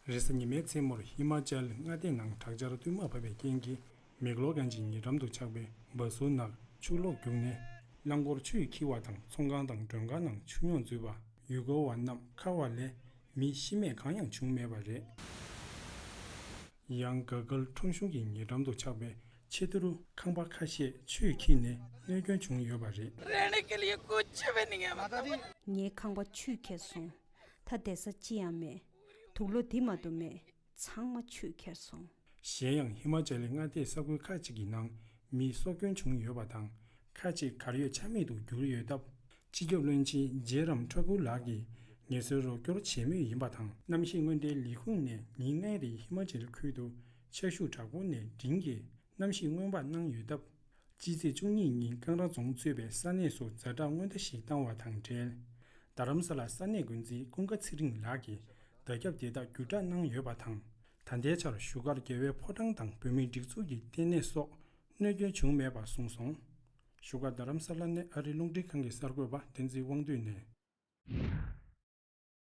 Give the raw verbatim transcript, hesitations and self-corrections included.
རེས་གཟའ་ཉི་མའི་མཚན་མོར་ཧི་མ་ཅལ་མངའ་སྡེའི་ནང་དྲག་ཆར་སྟོད་མ་བབས་པའི་རྐྱེན་གྱིས་མེག་ལོར་གན་ཇི་ཉེ་འགྲམ་དུ་ཆགས་པའི་སྦ་སུར་ནག་ཆུ་ལོག་རྒྱུག་ནས་རླངས་འཁོར་ཆུས་འཁྱིལ་བ་དང་ཚོང་ཁང་དང་མགྲོན་ཁང་ནང་ཆུ་རྙོག་འཛུལ་བ། ཡུལ་སྐོར་བ་རྣམས་ཁ་བ་ལས་མི་ཤི་རྨས་གང་ཡང་བྱུང་མེད་པ་རེད། ཡང་ག་གལ་ཁྲོམ་གཞུང་གི་ཉེ་འགྲམ་དུ་ཆགས་པའི་ཆེ་ཏུ་རུ་ཁང་པ་ཁ་ཤས་ཆུས་འཁྱིལ་ནས་གནོད་སྐྱོན་བྱུང་ཡོད་པ་རེད། रहने के लिए कुछ भी नहीं है। ངའི་ཁང་པ་ཆུས་ཁྱེར་སོང་། ད་བསྡད་ས་ཅི་ཡང་མེད། དུག་ལོག་འདི་མ་གཏོགས་མེད། ཚང་མ་ཆུས་ཁྱེར་སོང་། གཞན་ཡང་ཧི་མ་ཅལ་མངའ་སྡེའི་ས་ཁུལ་ཁག་ཅིག་གི་ནང་མི་སྲོག་སྐྱོན་བྱུང་ཡོད་པ་དང་། ཁག་ཅིག་གར་ཡོད་ཆ་མེད་དུ་གྱུར་ཡོད་སྟབས། སྤྱི་ཁྱབ་བློན་ཆེན་ཇེ་རམ་ཐ་ཀུར་ལགས་ཀྱིས་ངལ་གསོའི་རོགས་སྐྱོར་བྱེད་མུས་ཡིན་པ་དང་། གནམ་གཤིས་སྔོན་བརྡའི་ལས་ཁུངས་ནས་ཉིན་ལྔའི་རིང་ཧི་མ་ཅལ་ཁུལ་དུ་ཆར་ཤུགས་དྲག་པོ་ནས་འབྲིང་གི་གནམ་གཤིས་སྔོན་དཔག་གནང་ཡོད་སྟབས། ཕྱི་ཚེས་བཅུ་གཉིས་ཉིན་ཀང་ར་རྫོང་གཙོས་པའི་ས་གནས་སུ་ཛ་དྲག་སྔོན་བརྡ་ཞིག་བཏང་བ་དང་འབྲེལ། རྡ་རམ་ས་ལ་ས་གནས་འགོ་འཛིན་ཀུན་དགའ་ཚེ་རིང་ལགས་ཀྱིས་བརྡ་ཁྱབ་དེ་དག་བརྒྱུད་བསྒྲགས་གནང་ཡོད་པ་དང་། ད་ལྟའི་ཆར་བཞུགས་སྒར་རྒྱལ་བའི་ཕོ་བྲང་དང་བོད་མིའི་སྒྲིག་འཛུགས་ཀྱི་ལྟེ་གནས་སོགས་གནོད་སྐྱོན་བྱུང་མེད་པ་གསུངས་སོང་། བཞུགས་སྒར་རྡ་རམ་ས་ལ་ནས་ཨ་རིའི་རླུང་འཕྲིན་ཁང་གི་གསར་འགོད་པ་བསྟན་འཛིན་དབང་འདུས་ནས།